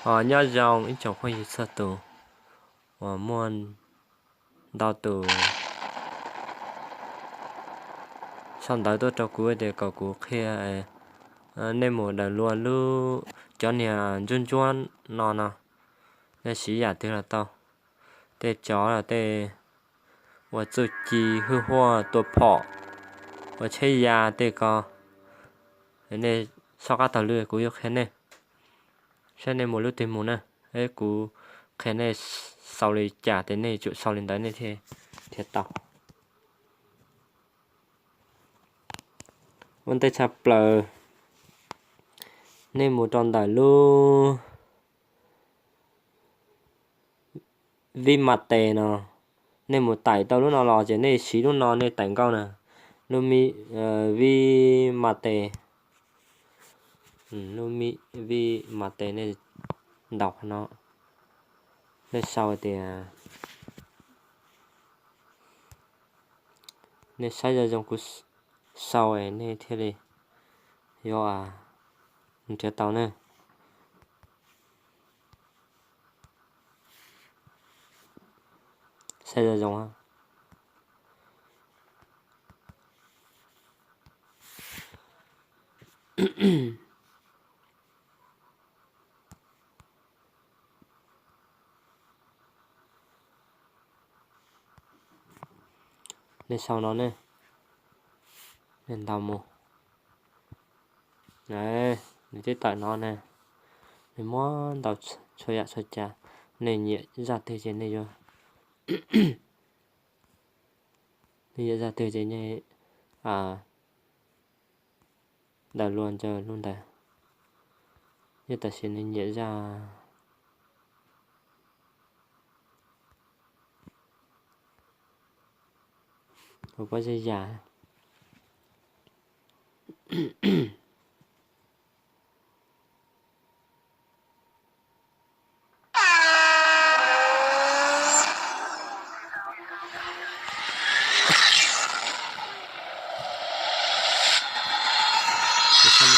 Nyob zoo ib tsoom phooj ywg txhua tus uas muaj ntau tus sau ntawv tuaj rau kuv tias kom kuv qhia nej mus daws lua lub cov niag ntsuab ntsuab no no, nej siv yam twg los tau. Tej tsov los tej ua txuj ci hwj huaj tua phom, ua tsheb ya tej ko, nej soj qab taug lw kuv yuav qhia nej saib nej mus lub twg mus na. Kuv qhia nej sau li cas ces nej tsum sau li ntawd nej thiaj tau. Ua ntej tshaj plaws nej mus rau ntawm lub vij mas tes no, nej mus taim tau lub no los ces nej siv lub no nej taim nkauj na, lub vij mas tes, lub vij mas tes nej ntaus qhov no, nej sau tias, nej saib zoo zoo kuv sau es nej thiaj li yuav nrhiav tau na. Saib zoo zoo. Nej sau no ne, nej ntaus mus. Nws twb tawm no ne, nws muab ntaus txhua yam txhua tsav, nej nyiam zaj twg ces nej yuav, nej nyiam zaj twg ces nej daws lua rau lub ntawd, yog tam sim nej nyiam zaj ua pob zeb yas.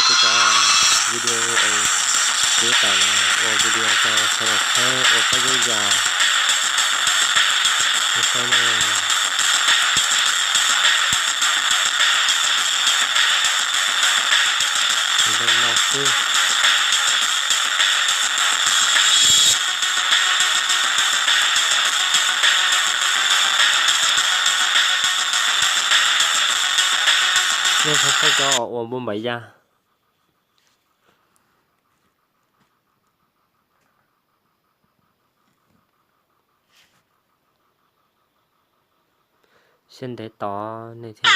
Kuv cov video es kuv tawm los ua video rau sawv daws saib ua pob zeb yas. Saib no, zoo no xwb. Nej saib cov ua npua npaim yas. Siab ntev tod nej thiaj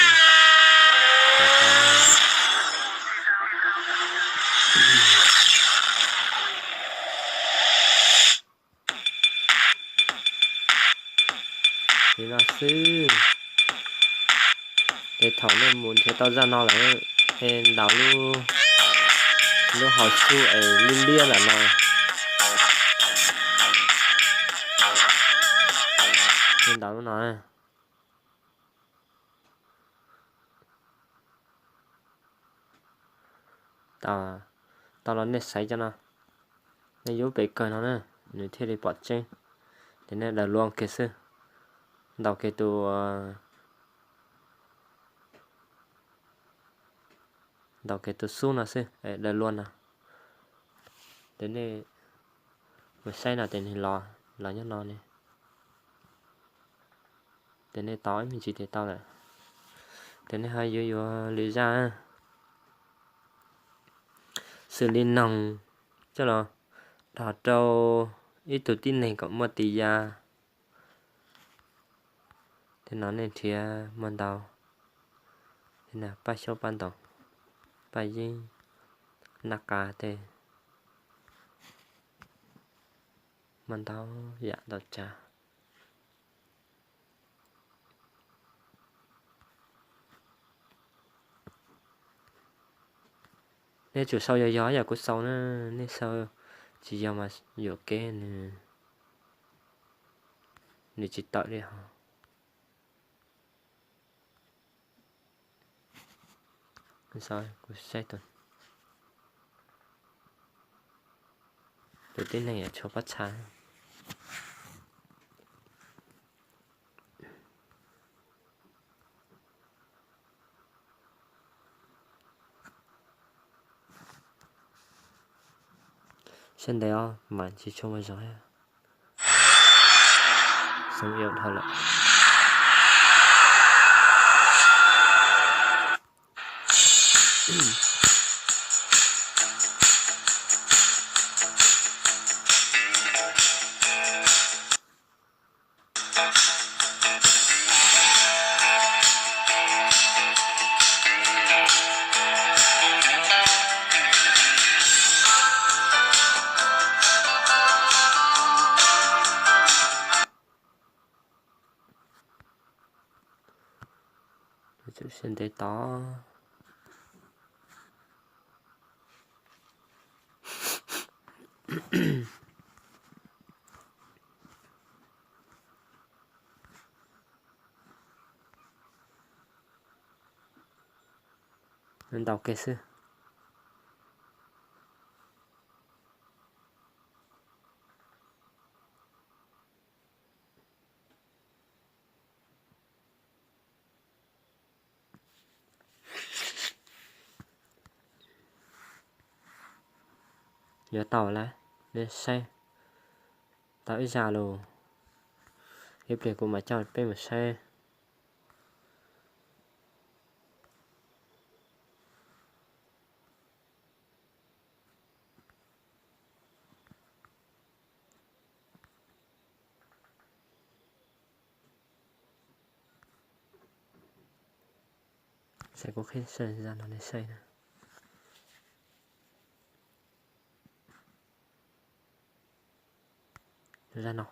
li no xwb. Es thaum nej mus nrhiav tau zaj no lawm, es ntaus lub, lub hauv xub es liab liab ntawm no, es ntaus lub no. Tau los nej xaiv cov no, nej yuav pem kawg no na, nws thiaj li pom tseeb. Ces nej daws lua kiag xwb, ntaus kiag tus, ntaus kiag tus xub no xwb, daws lua no. Ces nej mus saib no ces nws los, los nyob no ne. Ces nej tau ib me ntsis ces tau lawm. Ces nej ho yuav yuav lwm zaj, xws li noog coj los dhos rau ib tug tib neeg kom muaj tis ya. Tej no nej nrhiav muaj ntau, paj xyoob paj ntoos, paj yeeb, naj qa tej, muaj ntau yam ntau tsav. Nej tsum sau yog yog yam kuv sau na, nej sau tsis yog mas yuam kev nws, nws tsis tawm li hos. Kuv saib tus, kuv saib tus, Tus tib neeg yuav tshuav pob txha. Siab ntev os, mas tsis tshua muaj zog. Xoo dhau lawm. Siab ntev tod. Ntau kiag xwb. Yuav tau lawm, nej saib tau ib zaj lus, ib pliag kuv mam coj peb mus saib. Saib kuv qhib zaj no nej saib na. Zaj no.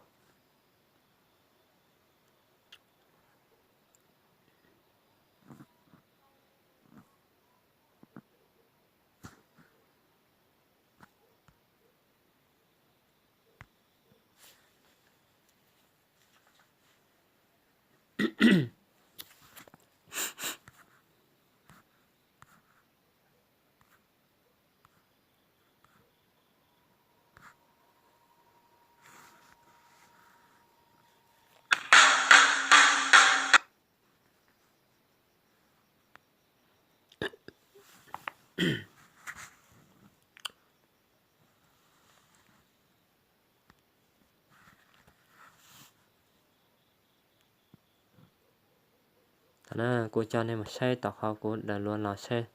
Thaum no kuv coj nej mus saib tau qhov kuv daws lua los saib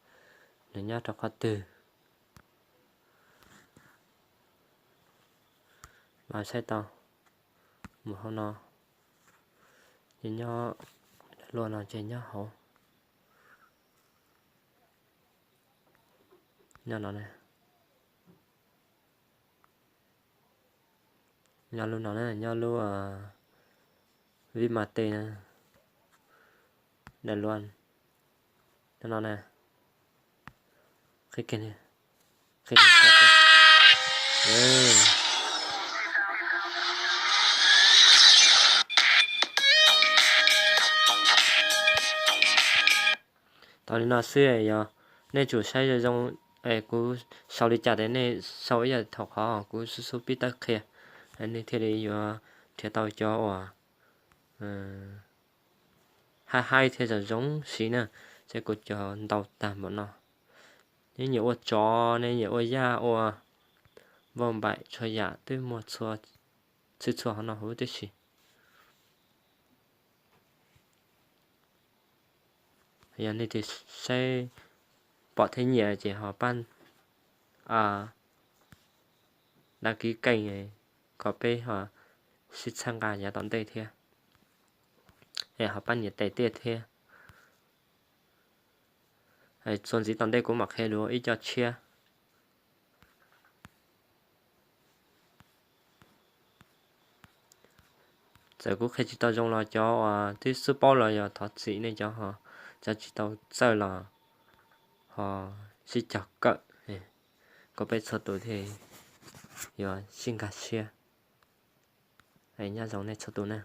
nws nyob rau qhov twg. Los saib tau mus hauv no, ces nyob, daws lua no ces nyob hauv, nyob no na. Nyob lub no na, nyob lub Vib Mas Tes na, daws lua nyob no na. Qhib kiag, qhib kiag. Tau li no xwb, yog nej tsum saib zoo zoo, kuv sau li cas ces nej sau ib yam thaum qhov kuv xub xub pib tawb qhia, nej thiaj li yuav nrhiav tau cov uas haib haib thiab zoo zoo siv na. Ces kuv cov ntau tag npaum no. Nej nyiam ua tsov, nej nyiam ua yaj, ua npauj npaim, txhua yam twb muaj txhua txhua hauv no huv tib si. Yog nej twg saib pom thiab nyiam ces ho pab đăng ký kênh kom peb ho sib txhawb nqa yav tom ntej thiab, es ho pab nias tes tiaj thiab. Txuas ntxiv tom ntej kuv mam qhia dua ib co tshiab. Txawm kuv qhia tsis tau zoo los cov uas twb xub paub los yog thov txim, nej cov ho, cov tsis tau txawj los ho sib cog kawm, kom peb txhua tus thiaj yuav sib nkag siab. Nyob zoo nej txhua tus na.